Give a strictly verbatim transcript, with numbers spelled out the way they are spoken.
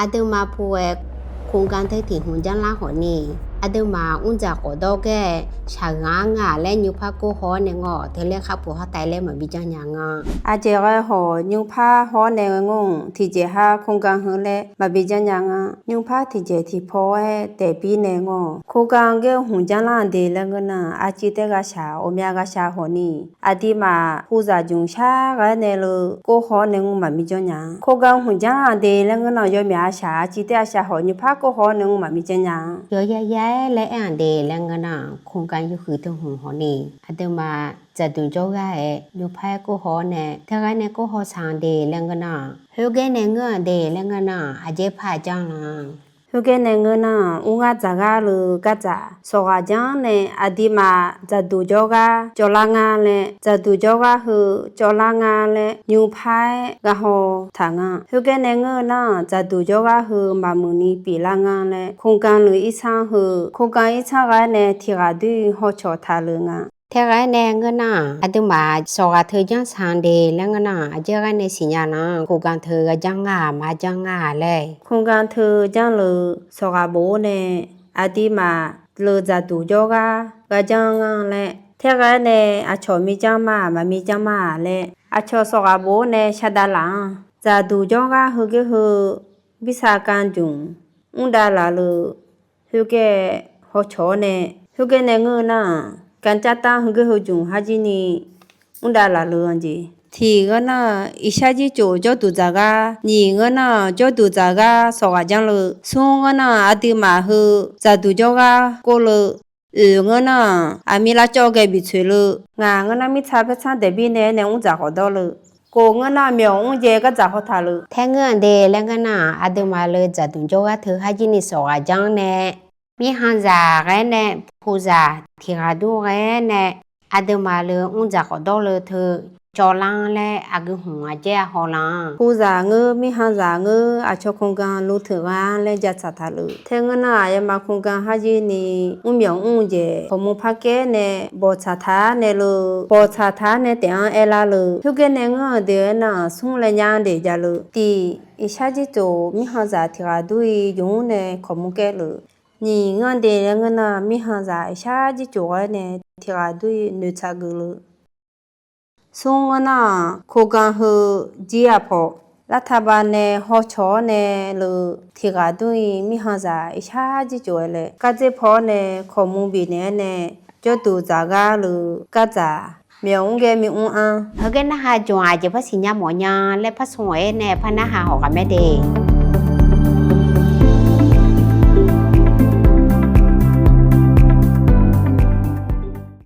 Aqduimaf puq-aer โครงการ teu tiq hmq janrlar hawq ni, aqduimaf mrdzaq khawfdawr gaer shaqghanq-anr nga laer nymrpar kor haw-awr nae ngawr, teuler khar puq hawr taef laer maqbi janrnya nga. Aqjeq ghae hawq nymrpar haw-awr nae ngawr-aq, tiqjeq har โครงการ heu laer maqbi janrnya nga. Nymrpar tiqjeq tiqpaw-aer daefbir nae ngawr-aq, โครงการ gaer-eu hmq janrlar-anr de laer ngeur nar, aqciv taer ghaq shaq, ghawqmya ghaq shaq hawq ni, aqduimaf puzaq jmq shar ghae-aer nae leu kor haw-awr nae ngawr maqbi janrnya-a. โครงการ hmq janrlar-anr de laer ngeur nar, yawmyaq aqshaq, aqciv taer aqshaq hawq nymrpar kor haw-awr nae ngawr maqbi janrnya-a. Yawqya ya-aer laer aer-anr de laer ngeur nar, โครงการ yawhuiq teu hmq hawq ni, aqduimaf dzaqduq jawrgar-aer nymrpar-aer kor haw-awr nae, teughaq nae kor haw saq-anr de laer ngeur nar, khoergaer nae ngeur-anr de laer ngeur nar, aqjeq par janr-a. Khoergaer nae ngeur nar, ur ngar dzaqgar leu gardzaq, sawqghaq janr nae aqduimaf dzaqduq jawrgar cawvlar nga laer, dzaqduq jawrgar heu cawvlar nga laer nymrpar-aer ghaq haw taq nga. Khoergaer nae ngeur nar, dzaqduq jawrgar heu maqmuiq ni pyeuflar nga laer โครงการ leu irtsanr heu, โครงการ irtsanr ghae-aer nae tiq ghaq doer-ir hawcawq taq leu nga. Teughaq-aer nae ngeur nar, aqduimaf sawqghaq teu janr saq-anr de laer ngeur nar, aqjeq ghae nae siqnya nar, โครงการ teu ghaq janr nga-aq, maqjanr nga-aq laer. โครงการ teu janr leu sawqghaq bof-awr nae, aqduimaf leu dzaqduq jawrgar ghaq janr nga laer, teughaq-aer nae aqcawq mijanr ma-aq, maqmijanr ma-aq laer, aqcawq sawqghaq bof-awr nae shar davlaf-anr, dzaqduq jawrgar heugar heu birsav kan jmq mr davlaf leu, khoergaer hawcawq-awr nae, khoergaer nae ngeur-eu nar-aq, kan cartanr heugar heu jmq har jir ni mr davlaf leu-anr jeq. Tiq ngeur nar, iqshar jir cof jawrduq dzaqgar, nyiq ngeur nar, jawrduq dzaqgar sawqghaq janr leu, smr ngeur nar, aqduimaf heu dzaqduq jawrgar kor leu, oeq ngeur nar, aqmir lavcawv ghae biftsoeq leu, ngaq ngeur nar, mirtsa paertsanr daefbir nae-aer nae mrdzaq khawfdawr leu, kof ngeur nar, myawq mrjae gardzaq haw taq leu, taer ngeur-anr de laer ngeur nar, aqduimaf leu dzaqduq jawrgar teu har jir ni sawqghaq janr nae, mirkhanqzaq ghae-aer nae, puzaq tiq ghaq dur ghae-aer nae, aqduimaf leu mrdzaq khawfdawr leu teu cawvlar-anr laer aqgeu hmq aqjaer-a hawlar-anr, puzaq ngeur, mirkhanqzaq ngeur, aqcawq โครงการ luteuq gha-anr laer ja tsaq taq leu, taer ngeur nar, aqyawfmaf โครงการ har jir ni mrmyawq mr-eu jeq khawqmur par kaer nae bawqtsaq taq-ar nae leu, bawqtsaq taq-ar nae taef-anr aerlar leu, khoergaer nae ngeur-eu de-aer nar, smr laer nya-anr de ja leu, tiq iqshar jir cof mirkhanqzaq tiq ghaq dur-ir jmq-anr nae khawqmur kaer leu, nyiq ngeur-anr de laer ngeur nar, mirkhanqzaq iqshar jir cof ghae-aer nae tiq ghaq dur-ir noeqtsaq geuf leu, smr ngeur nar, โครงการ heu jir-aq paw, lavtaqba nae hawcawq-awr nae leu, tiq ghaq dur-ir mirkhanqzaq iqshar jir cof-aer laer kardzer paw-awr nae khawqmur bifnaeq-aer nae, jawrduq dzaqgar leu gardzaq myawq mr ghae mimr-anr, heugar narhaq jmq-aq, aqjeq par siqnya mawfnya laer par smr-aer nae par narhaq hawq ghaq mae de.